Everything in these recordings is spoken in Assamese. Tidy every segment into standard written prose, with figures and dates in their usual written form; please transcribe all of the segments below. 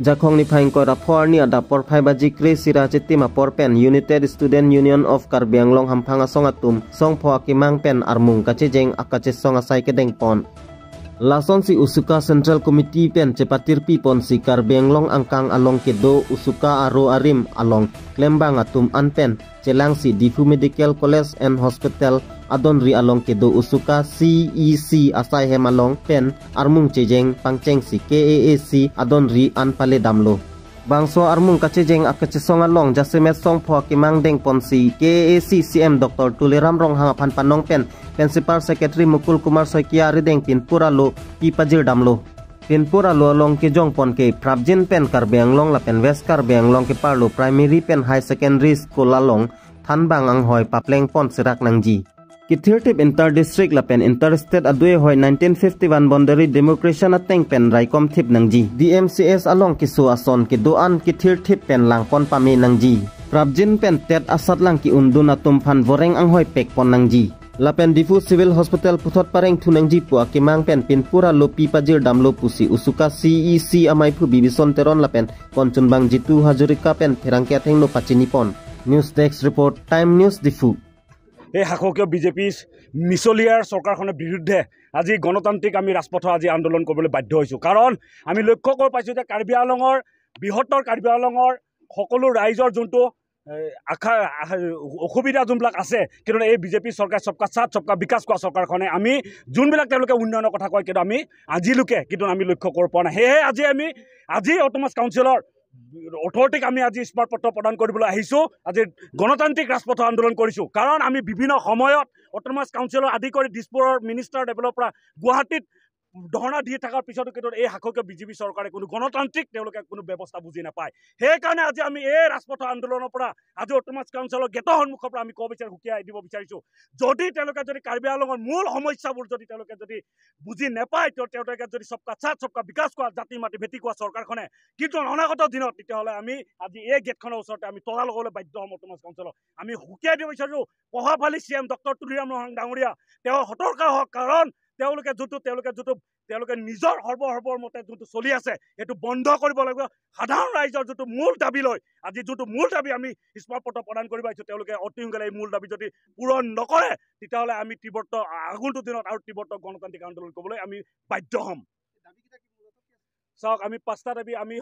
Jakhong ni phaing ko raphor ni ada por phai baji kre sira chetima por pen United Student Union of Karbi Anglong hamphanga songatum songpho akimang pen armung kachejeng akache song asai kedeng pon. Lason si Usuka Central Committee pen cepatir pi pon si Karbi Anglong angkang along kedo Usuka aro arim along Klembang atum anpen celang si Diphu Medical College and Hospital adon ri along kedo Usuka CEC asai hem along pen armung chejeng pangcheng si KAAC adon ri anpale damlo. Bangso armung kachejeng akachesong along jasemet song pho kimang deng pon si KAAC CM Dr. Tuliram Ronghang phan panong pen Principal Secretary Mukul Kumar Saikia rideng pinpura lo pipajir damlo. Pinpura lo along ke jong pon ke Prabjin pen Karbi Anglong la pen West Karbi Anglong ke parlo primary pen high secondary school along thanbang ang hoi papleng pon sirak nangji. Kithirtip inter district la pen interstate adue hoi 1951 boundary demarcation ateng pen raikom thip nangji. DMCS along kisu ason ki doan kithirtip pen langpon pami nangji. Prabjin pen tet asat lang ki undun atum phan voreng ang hoi pek pon nangji. Lapen Diphu Civil Hospital puthot pareng thunangji pu akimang pen pinpura lo pipajir damlo pusi Usuka CEC amai phu bibison teron lapen konchunbang Jitu Hazarika pen pherangke thengno pachini pon. News desk report, Time News, Diphu. এই শাসকীয় বিজেপি মিছলীয়াৰ চৰকাৰখনৰ বিৰুদ্ধে আজি গণতান্ত্ৰিক আমি ৰাজপথত আজি আন্দোলন কৰিবলৈ বাধ্য হৈছোঁ। কাৰণ আমি লক্ষ্য কৰি পাইছোঁ যে কাৰ্বি আংলঙৰ বৃহত্তৰ কাৰ্বি আংলঙৰ সকলো ৰাইজৰ যোনটো আশা অসুবিধা যোনবিলাক আছে, কিন্তু এই বিজেপি চৰকাৰ চবকা সাথ চবকা বিকাশ কোৱা চৰকাৰখনে আমি যোনবিলাক তেওঁলোকে উন্নয়নৰ কথা কয়, কিন্তু আমি আজিলৈকে কিন্তু আমি লক্ষ্য কৰিব পৰা নাই। সেয়েহে আজি অট'নমাছ কাউন্সিলৰ অথৰিটিক আমি আজি স্মাৰকপত্ৰ প্ৰদান কৰিবলৈ আহিছোঁ। আজি গণতান্ত্ৰিক ৰাজপথৰ আন্দোলন কৰিছোঁ। কাৰণ আমি বিভিন্ন সময়ত অট'নমাছ কাউন্সিলৰ আদি কৰি দিছপুৰৰ মিনিষ্টাৰ লেভেলৰ পৰা গুৱাহাটীত ধৰ্ণা দি থকাৰ পিছতো কিন্তু এই শাসকীয় বিজেপি চৰকাৰে কোনো গণতান্ত্ৰিক তেওঁলোকে কোনো ব্যৱস্থা বুজি নাপায়। সেইকাৰণে আজি আমি এই ৰাজপথৰ আন্দোলনৰ পৰা আজি অট'নমাছ কাউন্সিলৰ গেটৰ সন্মুখৰ পৰা আমি ক'ব বিচাৰোঁ, সুকীয়াই দিব বিচাৰিছোঁ, যদি তেওঁলোকে যদি কাৰ্বি আংলঙৰ মূল সমস্যাবোৰ যদি তেওঁলোকে যদি বুজি নাপায়, তেওঁলোকে যদি চবকা সাথ চবকা বিকাশ কোৱা জাতি মাটি ভেটি কোৱা চৰকাৰখনে কিন্তু অনাগত দিনত তেতিয়াহ'লে আমি আজি এই গেটখনৰ ওচৰতে আমি তলা লগাবলৈ বাধ্য হ'ম অট'নমাছ কাউন্সিলক। আমি সুকীয়াই দিব বিচাৰিছোঁ প্ৰভাৱশালী C M doctor Tuliram Ronghang ডাঙৰীয়া তেওঁ সতৰ্ক হওক। কাৰণ তেওঁলোকে নিজৰ সৰ্বসৰ্বৰ মতে যোনটো চলি আছে সেইটো বন্ধ কৰিব লাগিব। সাধাৰণ ৰাইজৰ যোনটো মূল দাবী লৈ আজি যোনটো মূল দাবী আমি স্মাৰকপত্ৰ প্ৰদান কৰিব আহিছোঁ, তেওঁলোকে অতি সোনকালে এই মূল দাবী যদি পূৰণ নকৰে তেতিয়াহ'লে আমি তীব্ৰতৰ আগন্তুক দিনত আৰু তীব্ৰতৰ গণতান্ত্ৰিক আন্দোলন কৰিবলৈ আমি বাধ্য হ'ম। চাওক, আমি পাঁচটা দাবী আমি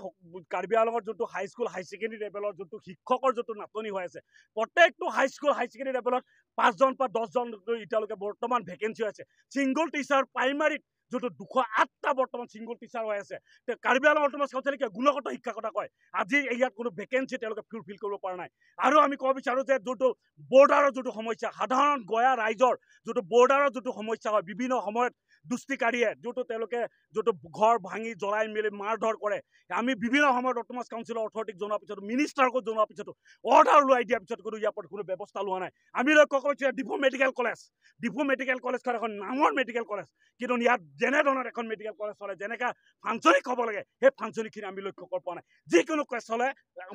কাৰ্বি আংলঙৰ যোনটো হাইস্কুল হাই ছেকেণ্ডেৰী লেভেলৰ যোনটো শিক্ষকৰ যোনটো নাটনি হৈ আছে, প্ৰত্যেকটো হাইস্কুল হাই ছেকেণ্ডেৰী লেভেলত 5জন বা 10জন এতিয়ালৈকে বৰ্তমান ভেকেঞ্চি হৈ আছে। ছিংগল টিচাৰ প্ৰাইমাৰীত যোনটো 208টা বৰ্তমান ছিংগল টিচাৰ হৈ আছে। কাৰ্বি আংলং অট'নমাছ কাউন্সিলে কিয় গুণগত শিক্ষাৰ কথা কয়, আজি ইয়াত কোনো ভেকেঞ্চি তেওঁলোকে ফুলফিল কৰিব পৰা নাই। আৰু আমি ক'ব বিচাৰোঁ যে যোনটো বৰ্ডাৰৰ যোনটো সমস্যা, সাধাৰণ গয়া ৰাইজৰ যোনটো বৰ্ডাৰৰ যোনটো সমস্যা হয়, বিভিন্ন সময়ত দুষ্টিকাৰীয়ে যোনটো তেওঁলোকে যোনটো ঘৰ ভাঙি জ্বলাই মেলি মাৰ ধৰ কৰে, আমি বিভিন্ন সময়ত অট'নমাছ কাউন্সিলৰ অথৰিটিক জনোৱাৰ পিছতো মিনিষ্টাৰকো জনোৱাৰ পিছতো অৰ্ডাৰ ওলাই দিয়াৰ পিছত কোনো ইয়াৰ ওপৰত কোনো ব্যৱস্থা লোৱা নাই। আমি লক্ষ্য কৰিছোঁ Diphu medical college, Diphu medical কলেজখন এখন নামৰ মেডিকেল কলেজ, কিন্তু ইয়াত যেনেধৰণৰ এখন মেডিকেল কলেজ চলে, যেনেকৈ ফাংচনিক হ'ব লাগে, সেই ফাংচনিকখিনি আমি লক্ষ্য কৰিব পৰা নাই। যিকোনো কেছ হ'লে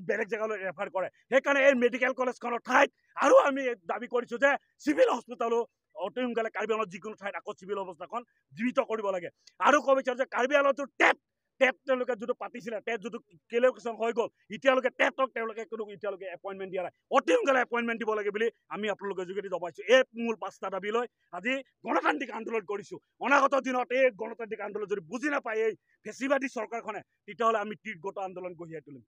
বেলেগ জেগালৈ ৰেফাৰ কৰে। সেইকাৰণে এই মেডিকেল কলেজখনৰ ঠাইত আৰু আমি দাবী কৰিছোঁ যে চিভিল হস্পিটেলো অতি সোনকালে কাৰ্বি আংলঙত যিকোনো ঠাইত আকৌ চিভিল অৱস্থাখন জীৱিত কৰিব লাগে। আৰু ক'ব বিচাৰোঁ যে কাৰ্বি আংলঙতো টেট তেওঁলোকে যোনটো পাতিছিলে, টেট যোনটো কেলেকুলেশ্যন হৈ গ'ল, এতিয়ালৈকে টেটক তেওঁলোকে কোনো এতিয়ালৈকে এপইণ্টমেণ্ট দিয়া নাই। অতি সোনকালে এপইণ্টমেণ্ট দিব লাগে বুলি আমি আপোনালোকৰ যোগেদি জনাইছোঁ। এই মূল পাঁচটা দাবী লৈ আজি গণতান্ত্ৰিক আন্দোলন কৰিছোঁ। অনাগত দিনত এই গণতান্ত্ৰিক আন্দোলন যদি বুজি নাপায় এই ফেচিবাদী চৰকাৰখনে, তেতিয়াহ'লে আমি তীব্ৰত আন্দোলন গঢ়িয়াই তুলিম।